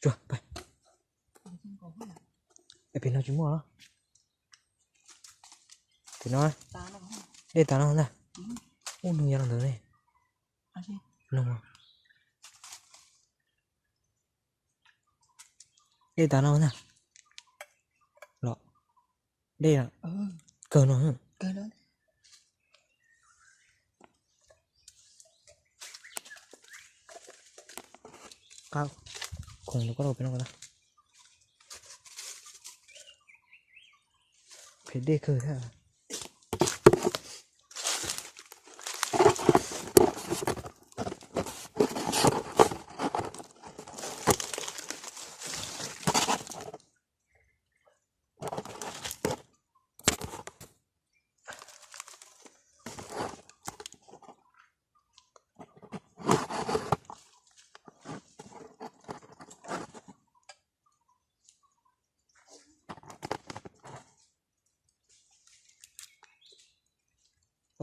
Tsuag pais. Pem no tsis muaj los? Pem no, dej tas no ntag. Ub, nws yog los ntawd ne. No, dej tas no ntag. Los, dej kawg no. Qab khoom rau koj rau pem no. Phem dej kawg thiab.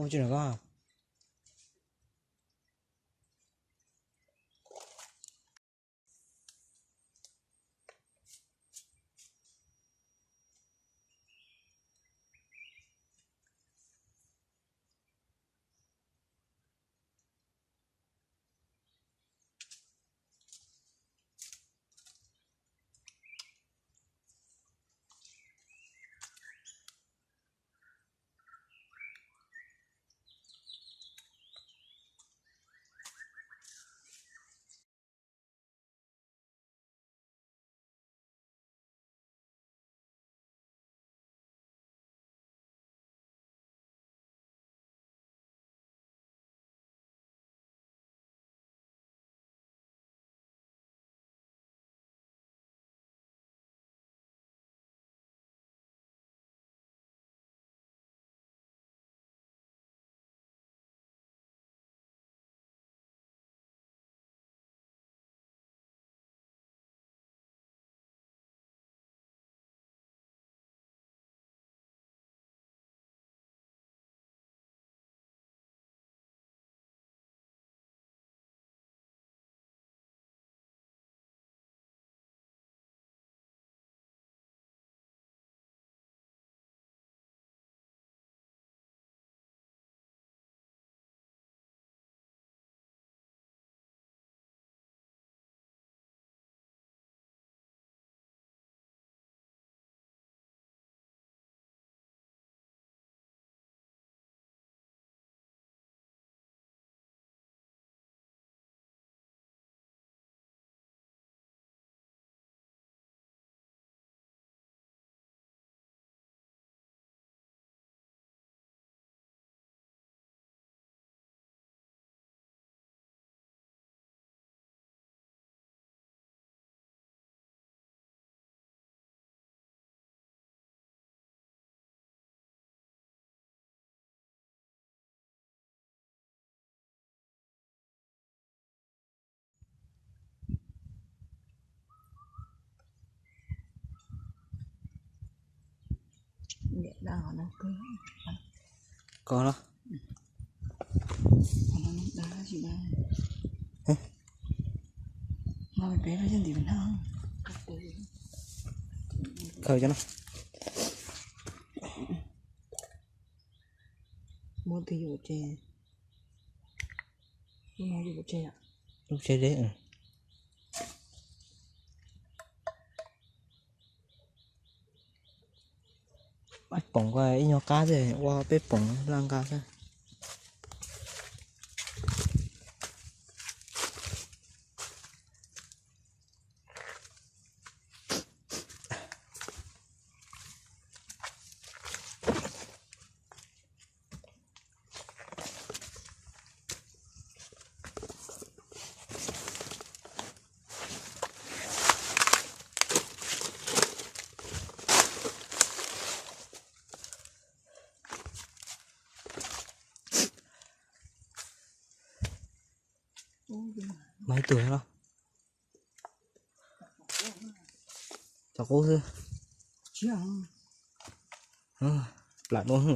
Ua tsis noj koj. Koj los? Khaws cov no. Muab twg yuav tsev? Lub tsev deb. Peb poom ko ib nyuag qab xwb, ua peb poom laj nqa xwb. Mas ib tug los? Cov qub xwb. Plam dua.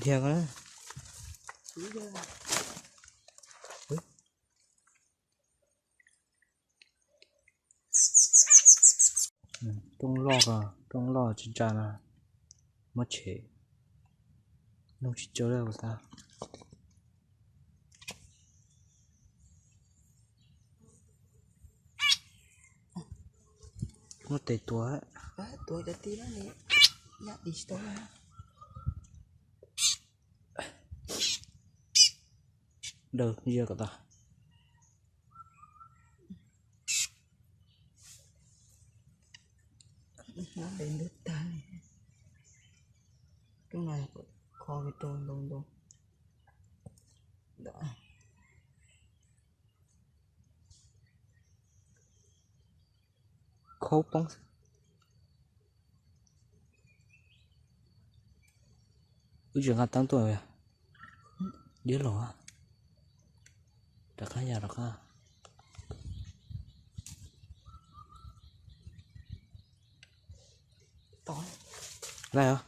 Dhia ko. Rooj loj, rooj loj tsis ntsa na, muab tshem, nug tsis tsau li tas. Muab tes tuav, tuav cov ti na, yaj tis tsis tau. Daws ziaj kom tas. Ntub tag, rooj no kho rau ntau ntau. Khaub poob xwb. Wb tsis nqa teeb tuaj, diab los. Rov qab ya rov qab. Laij os.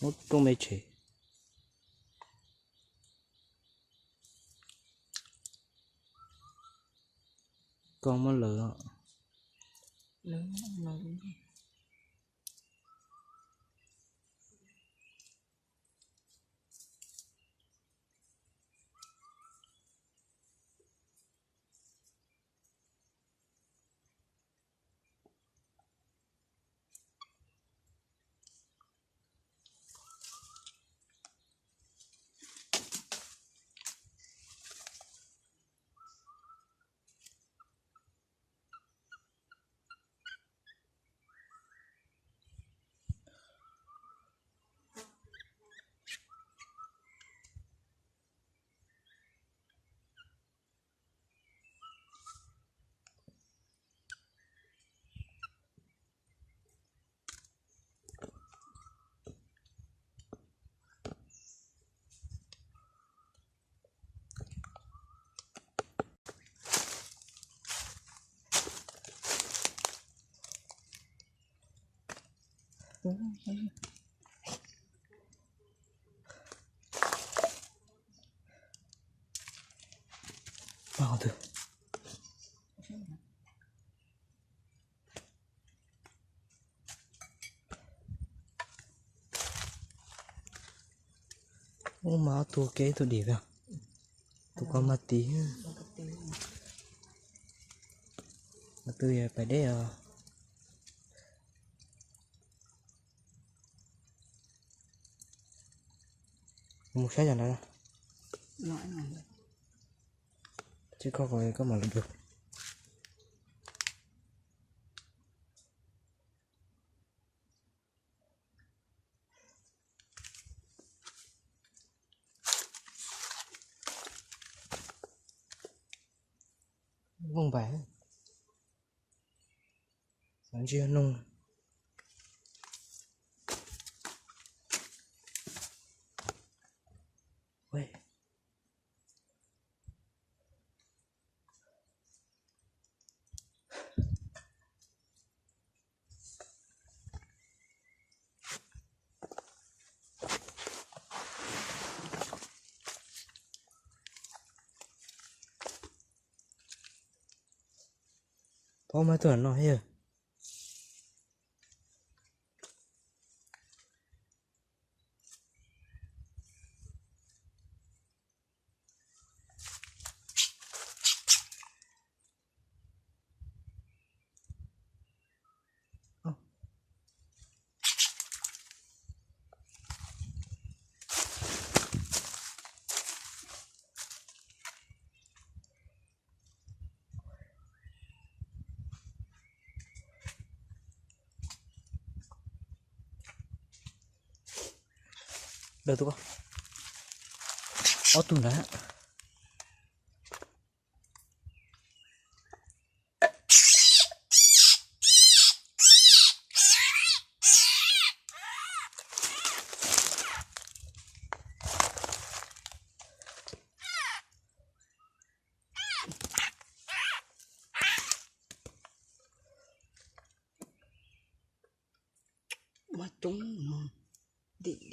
Muab rooj me tshem. Koj muab lawv. Ub, mas ob tug kev tus dim, tus ko mas tiv. Ob tug yog pais deb os. Mus saib yog ntawd. Tsis koj, koj mam los dua. Vooj npais, xav ntsia noog. Pob mas tuaj no yog. Daws tus ko, ob tug ntawd.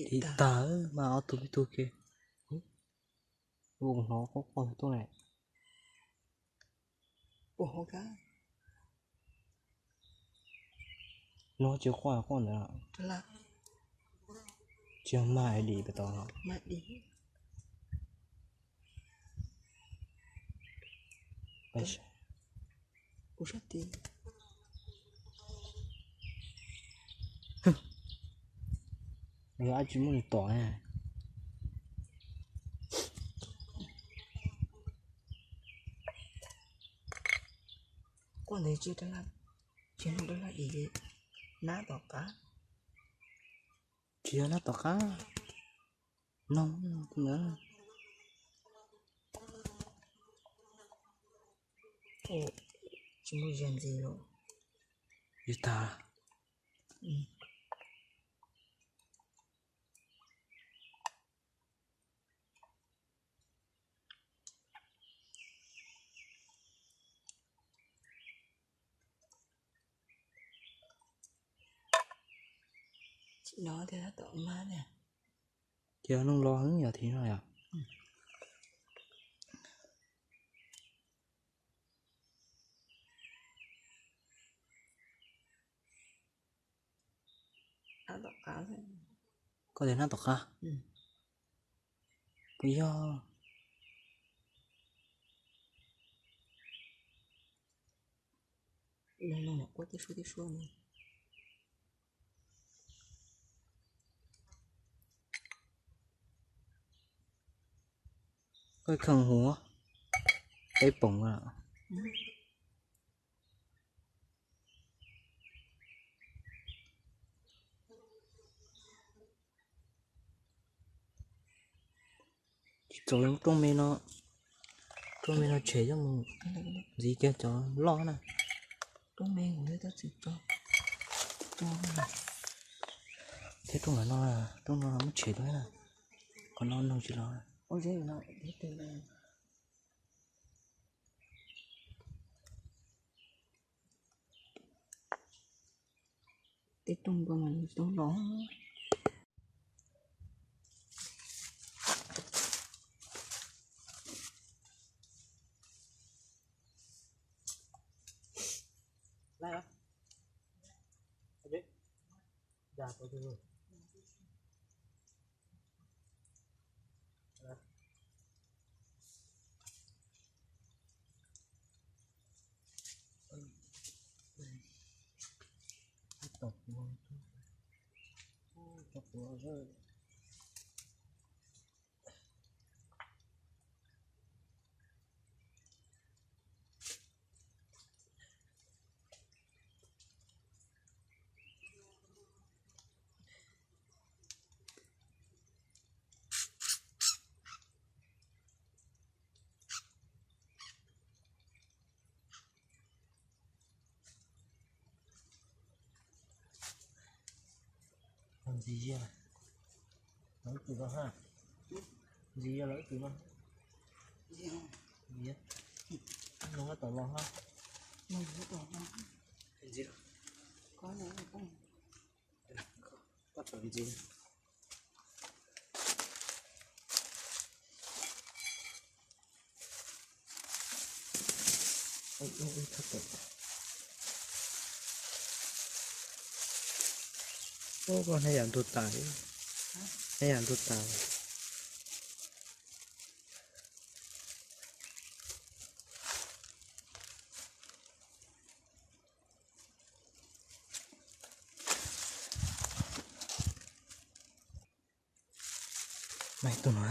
Dim tag mas ob tug peb tug kiag. Ua hnov qoj qoj tuaj ne. Puas hauv kab? No tsis quaj quaj ntawd. Tsis yog mag dim pem tod los? Kuv sab tid. Yog ab tsis muaj nws tom na. Quaj ntawd tsis, tsis yog nab tom qab. Tsis yog nab tom qab. Noog ntawd. Tsis muaj zia ntxiv los? Yus tag. Tsis no thiab tom mab thiab. Ces noog los heev yog thiv no yom. Koj tias nab tom qab. Puas yog? Koj kheej huv, peb poom. Tsis txaus li rooj me no, rooj me no tshem coj mus ntxiv kiag cov loj na. Thiab rooj no, rooj no muab tshem tau na, qhov no noog tsis los. Tej rooj nkaus mas nws tau los. Ntxiv zias los ib tug no ha. Ntxiv zias los ib tug no. Ntxiv, no tom los ha. Ntxiv, koj tom ntxiv. Ub, koj hnav yam ntug tas, hnav yam ntug tas. Mas tus no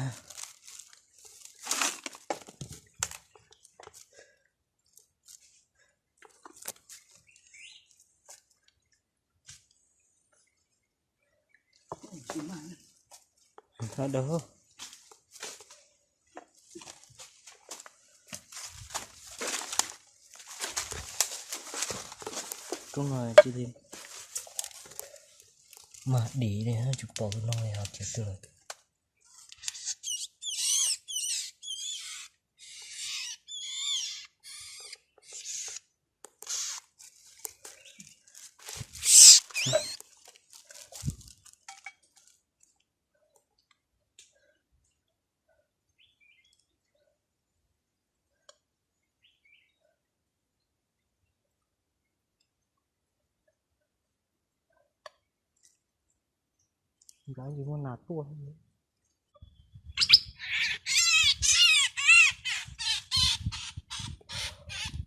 Ho dawb. Rooj no cia li mag dim li, tsis pom tus no li, ho khiav twg lawm. Nrad tsis muaj nas tuaj.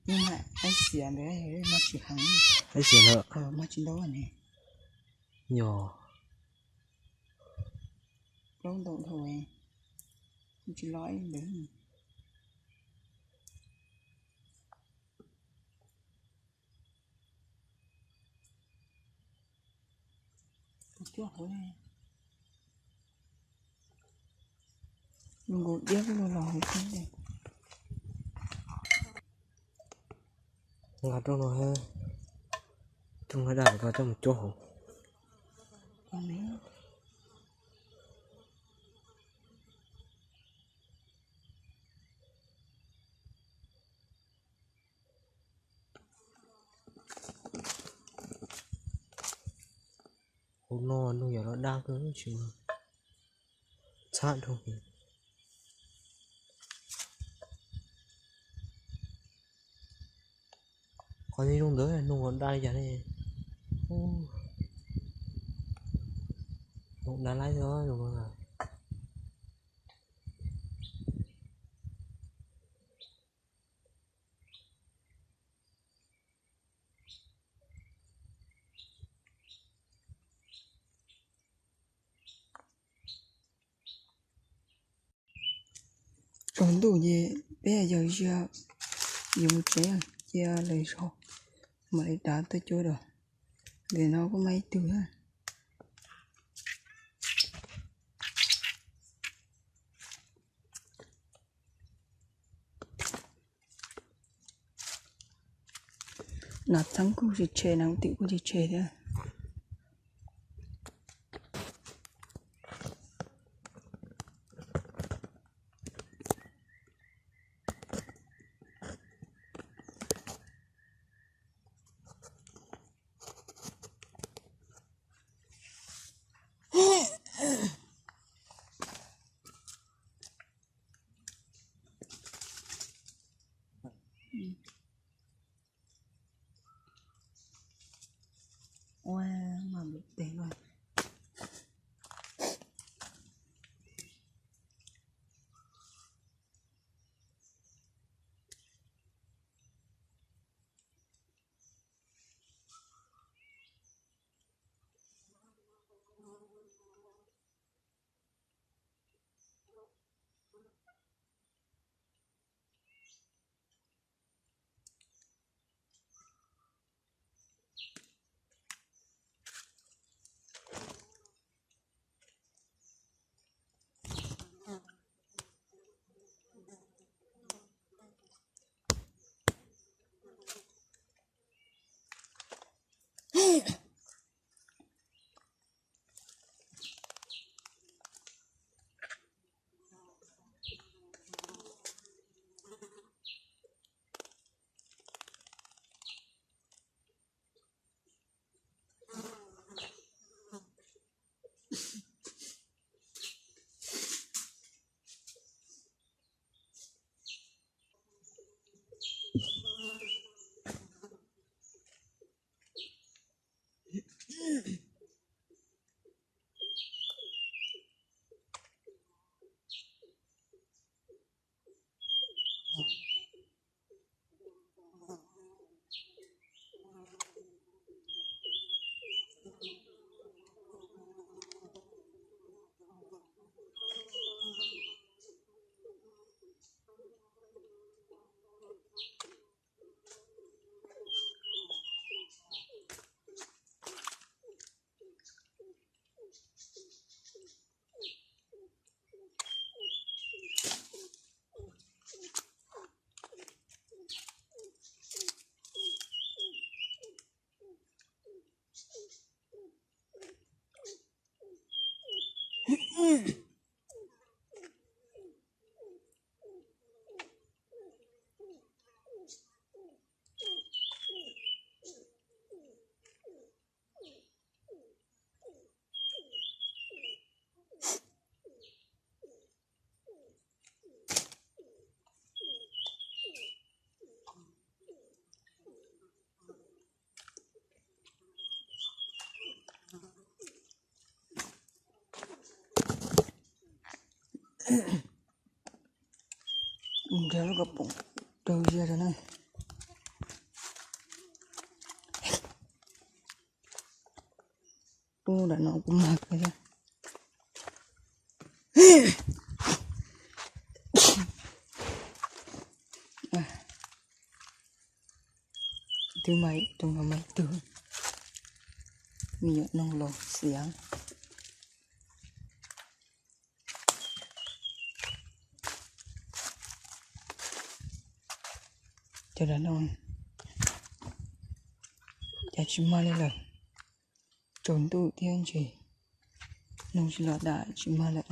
Nws mas qaib xiav ntawd mas tsis heev. Qaib xiav ntawd mas tsis ntau ne. Yog plaub ntau dhau, tsis loj ib ntawd. Cuaj hauv, nkaus diab los hauv xwb. Nqa rau no, rau no daj ko coj mus cuab hauv. Hauv no nws yog los daj kawg tsis txhab rau. Qhov zoo ntawd nws daj li cas ne? Zoo daj laib xwb zoo no. Tsaus ntuj ces peb yawg ziag yuav mus tsev, cia lawv zog mam li rov tuaj cuab dua. Ntawm no kuj muaj ib tug thiab. Nas txheeb kuj tsis tshe, nas tim kuj tsis tshe thiab. Ua mas npem tes no. Nrhiav lub ko poom rau ziag rau na. Tub nram no kuv mag kawg thiab. Twb mag ib tug no mag ib tug. Me nyuam noog los xiav. Cov no cas tsis mag li lawm. Tsaus ntuj thiab ntshe noog tsis los dam tsis mag lawm.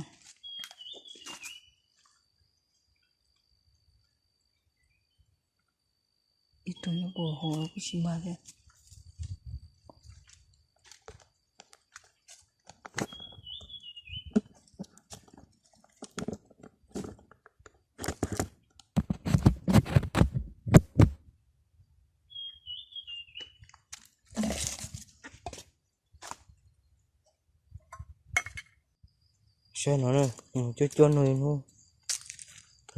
Ib tug nyob puag hauv kuj tsis mag thiab. Saib no, cuab cuab no hnub,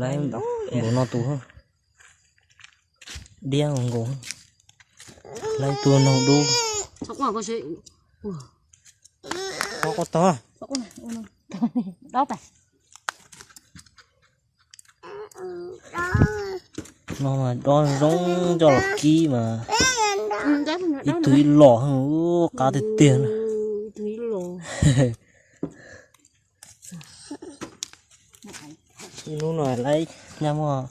laib npaum no tus, diab nkaus, laib tua noog dub. Qhov qhov tog. No mas dob zoo coj los kib mas ib tug ib los, qab tiag tiag. Ib hnub no laib nyaj muaj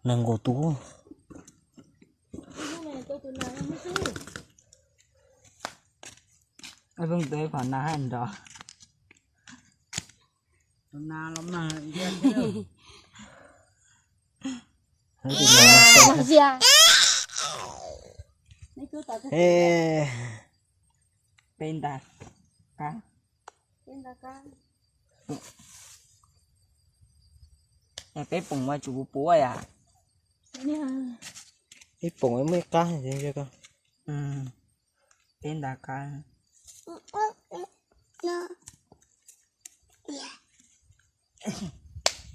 nees nkaum tus. Pheej tua ib phom nas nrov. Peb nta qab. Peb poom mas tsum puv puv yam. Ib poom muaj ib qab. Peb nta qab.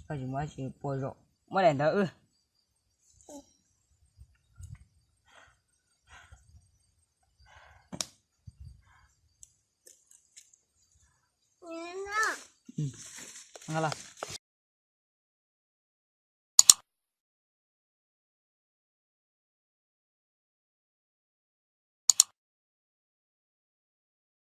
Koj tsis muab tsis pua zaum, muab daim ntawd wb. Los,